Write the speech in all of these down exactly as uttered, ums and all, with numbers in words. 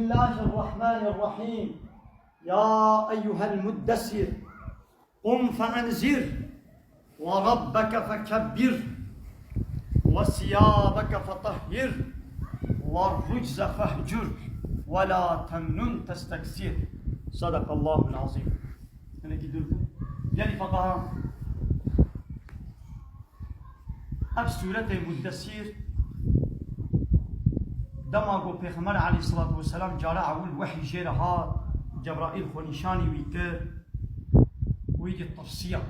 بسم الله الرحمن الرحيم. يا أيها المدثر، قم فأنذر، وربك فكبر، وثيابك فطهر، والرجز فاهجر، ولا تمنن تستكثر. صدق الله العظيم. Hinekî dûr bû. Gelî feqeha. Ev sûretê Muddesîr, dema ku Pêxember aleyhisselatu vesselam cara ewil wehy jê re hat, Cebraîl xwe nîşanî wî kir, wî dî tirsiya.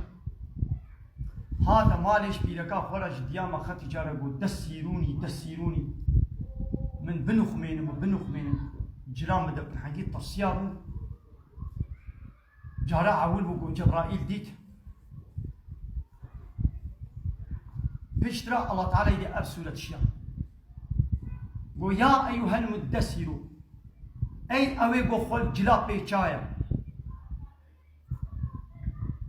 Hate malê ji pîreka xwe re ji diya me xetî cara got, "Dessîrûnî, dessîrûnî. Min binuxmênin, min binuxmênin. Cila min de." Hingî tirsiya bû. Cara ewil bû ku Cebraîl dît. Piştre Allah Teala dê ev sûret şiya. Go, "Ya eyyuhel muddessîru." Ey ew ê go xwe cila pêçaya.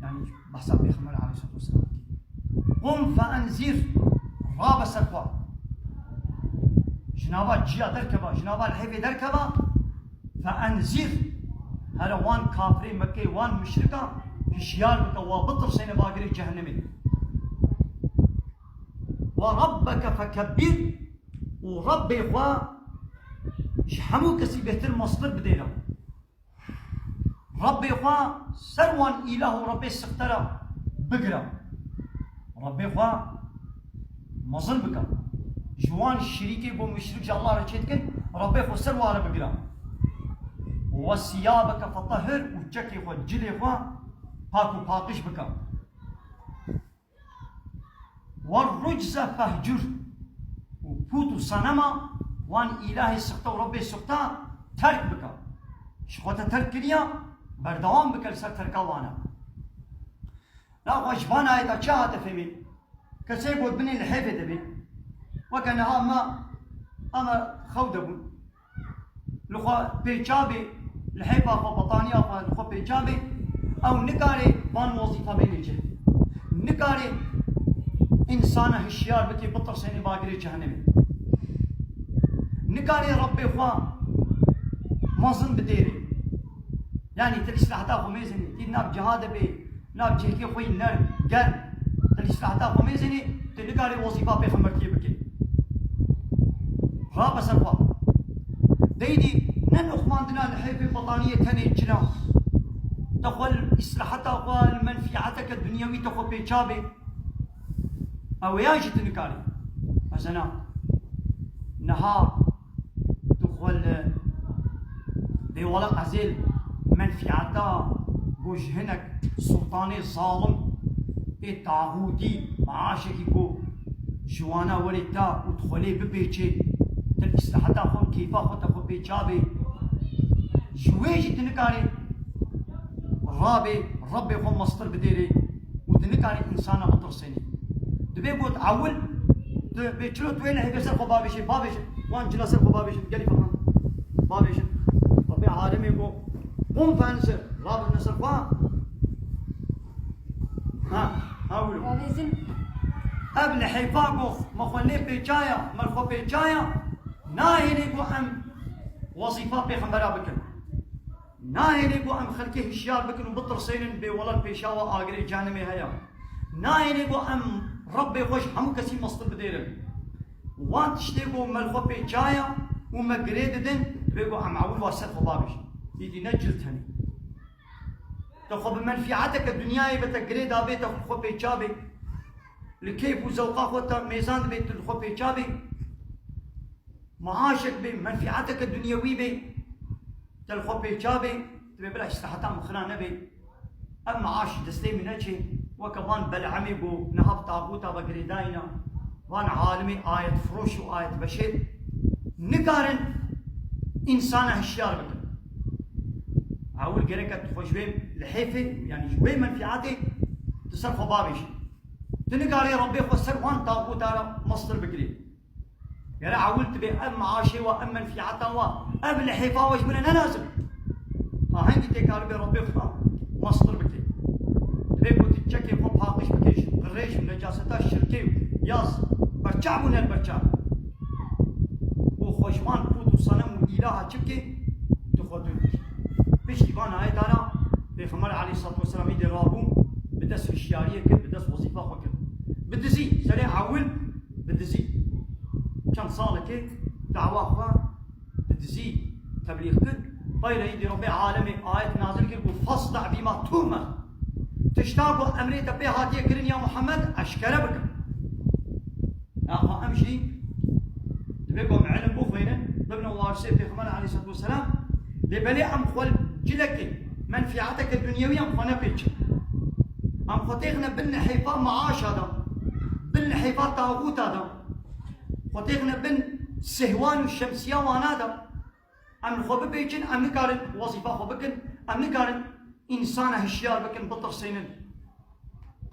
Yani behsa Pêxember aleyhissalatu vesselam dikî. "Qum fe enzir." Rabe ser xwe. Ji nava ciya derkeva, ji nava lihêfê derkeva. Fe enzir. Here wan kafirê Mekkê, wan muşrika hişyar bike, wa bitirsêne bagirê cehennemê. "Ve rabbeke fekebbir." Û Rabbê xwe ji hemû kesî bêhtir mestir bidêre. Rabbê xwe ser wan îlah û Rabbê sixte re bigire. Rabbê xwe mezin bike. Ji wan şirîkê ku muşrik ji Allah re çêdikin, Rabbê xwe ser wan re bigire. "Ve siyabeke fetehhir." Û çekê xwe, cilê xwe pak û paqij bike. "Ve rucze fehcur." Û pût û senema wan îlahê sixte û Rebbê sixte terk bike. Ji xwe te terk kiriye, berdewam bike li ser terka wan e. Naxwe ji van ayeta çi hate fêmî? Kesê got binê lihêfê de bê. Weke niha me, em xew de bûn. Li xwe pêça bê, lihêfa xwe, betaniya xwe li xwe pêça bê, ew nikare van wezîfa bêne cih. Nikare însana hişyar bike, bitirsêne bagirê cehennemê. Nikare Rebbê xwe mezin bidêrê. Yani ti îslahata xwe mêzin, ti nav ciha de bê, nav cihekê xwe yî nerm, germ, tu îslahata xwe mêzin, tu nikarî wezîfa pêxembertiyê bikî. Rabe ser xwe. Deydî ne nuxmandina lihêfê betaniyê tenê cina. Tu xwe li îslahata xwe, li menfîeteke dinyewî tu xwe pêça bê. Ew ya jî tu nikarî. Mesela niha tu xwe li bêwala ezêl menfîeta ku ji hinek sultanê zalim ê taxûtî maaşekî ku ji wana werê te û tu xwe lê bipêçê, tu îslaheta xwe, keyfa xwe te xwe pêça bê. Ji wê jî tu nikarî rabê, Rebbê xwe mestir bidêrê û tu nikarî însana bitirsênî. Dibê got ewil, tu bê çilo tu wê lehê ser xwe bavêjê, bavêjin. Wan cila ser xwe bavêjin, gelî feqan. Bavêjin. Rebbê alemê got, "Qum fenzir." Rabin ser xwe. Ha, ha wilo. Bavêjin. Ev lehêfa got, me xwe lê pêçaya, me xwe pêçaya. Nahêlê got em wezîfa pêxembera bikin. Nahêlê ku em xelkê hişyar bikin û bitirsênin bê welal pêşa we agirê cehennemê heye. Nahêlê ku em Rebbê xwe ji hemû kesî mestir bidêrin. Wan tiştê ku me li xwe pêçaya û me girê didin, divê ku em ewil wa ser xwe babêjin. Îdî ne cil tenê. Te xwe bi menfîeteke dinyayê be te girê dabê, te xwe pêça bê. Li keyf û zewqa xwe te mêzan dibê, tu li xwe pêça bê. Maaşek bê, menfîeteke dinyewî bê, te li xwe pêça bê, tu bê bila îslaheta min xira nebê. Ev maaş destê min neçê, weke van Belemê ku niha bi taxûta ve girêdayî ne, van alimê ayetfiroş û ayetbeşêr nikarin însana hişyar bikin. Ewil gereke tu xwe ji wê lihêfê, yanî ji wê menfîetê tu ser xwe babêjî. Tu nikarî Rebbê xwe ser wan taxûta re mestir bikirî. Gere ewil tu bê ev maaşê we, ev menfîeta we, ev lihêfa we ji min re ne lazim. Ha hengî tê karibê Rebbê xwe mestir bikê. Divê ku tu çekê xwe paqij bikê ji qirêj û necaseta şirkê û yaz berçav bûne li berçav. Û xwe ji wan pût û senem û îlaha çi bikê? Van ayetana Pêxember aleyhissalatu vesselam îdî rabû, bi dest hişyariyê kir, bi dest wezîfa xwe kir. Bi dizî, serê ewil bi dizî. Çend salekê dawa xwe bi dizî teblîx kir. Peyre îdî Rabbê alemê ayet nazil kir ku fasda bîma tu'mer. Tişta ku emrê te pê hatiye kirin ya Muhammed, eşkere bikin. Axa em jî divê ku em ilim bixwînin, bibine warisê Pêxember aleyhissalatu vesselam. Lê belê em xwe cilekê, menfîeteke dunyewî em xwe nepêçin. Em xwe têxine bin lihêfa maaşa de, bin lihêfa taxûta de, xwe têxine bin sehwan û şemsiya wana de. Em li xwe bipêçin, em nikarin wezîfa xwe bikin, em nikarin însana hişyar bikin, bitirsênin.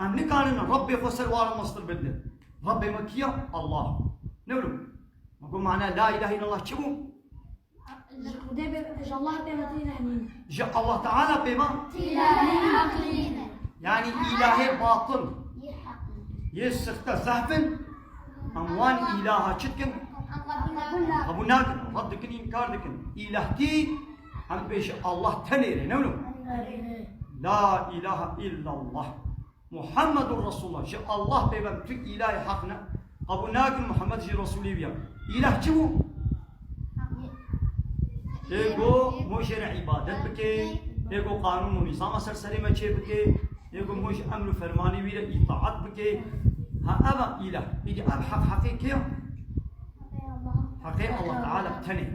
Em nikarin Rebbê xwe ser wan mestir bidin. Rebbê me kî ye? Allah. Ne wilo? Me got mana la ilahe illallah çi bû? Ji Xwedê bê, ji Allah bê me tî nehnîn. Ji Allah Teala pê me? Tî ilahê heqî ne. Yani ilahê batil. Yê heqî. Yê sixte zehf in. Em wan ilaha çi dikin? Qebûl nakin. Qebûl nakin. Red dikin, înkar dikin. Îlahtî, em dibêjin Allah tenê re, ne wilo? La ilahe illallah. Muhammedur Resulullah. Ji Allah pê ve tu îlahê heq ne. Qebûl nakin Muhammed jî Resulê wî ye. Îlah çi bû? Ê go mojê re îbadet bike, ê go qanûn û nîzama ser serê me çê bike, ê go moj emr û fermanê wî re îtaat bike. Ha, ev e îlah. Îdî ev heq heqê kê ye? Heqê Allah Teala tenê.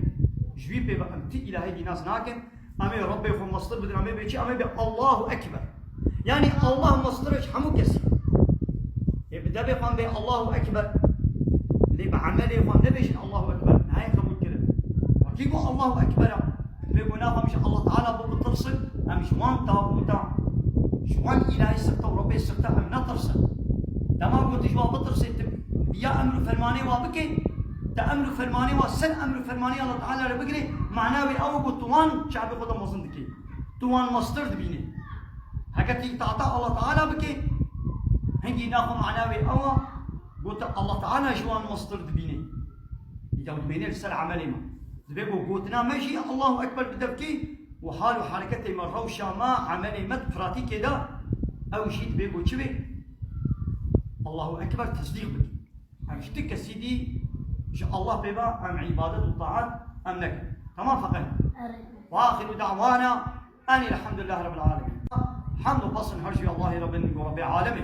Ji wî pê ve em ti îlahê dî nas nakin. Em ê Rebbê xwe mestir bidin, em ê bê çi? Em ê bê Allahu Ekber. Yani Allah mestir ji hemû kesî. Ê bi devê xwe em bê Allahu Ekber. Lê bi emelê xwe nebêjin Allahu Ekber. Nayê qebûl kirin. Wekî ku Allahu Ekber e. Divê gunaha xwe ji Allah Teala bo bitirsin. Em ji wan taxûta, ji wan îlahê sixte û Rebbê sixte em netirsin. Dema ku tu ji wan bitirsê, tu bi ya emr û fermanê wa bikê, tu emr û fermanê wa ser emr û fermanê Allah Teala re bigirê, mana wê ew e ku tu wan çavê xwe de mezin dikê. Tu wan mestir dibînê. Heke tu îtaata Allah Teala bikê, hingî naxwe mana wê ew e, ku tu Allah Teala ji wan mestir dibînê. Îta dibêne li ser emelê me. Divê ku gotina me jî Allahu Ekber bi devkî û hal û hereketê me, rewşa me, emelê me di pratîkê de ew jî divê ku çi bê? Allahu Ekber tesdîq bikî. Em ji ti kesî dî ji Allah pê ve em îbadet û taat em nekin. Tamam feqe? Erê. Ve axiru da'wana enî elhamdulillah rabbil alemin. Hamd û pesn her jî Allahê Rabbin ku Rabbê alemê.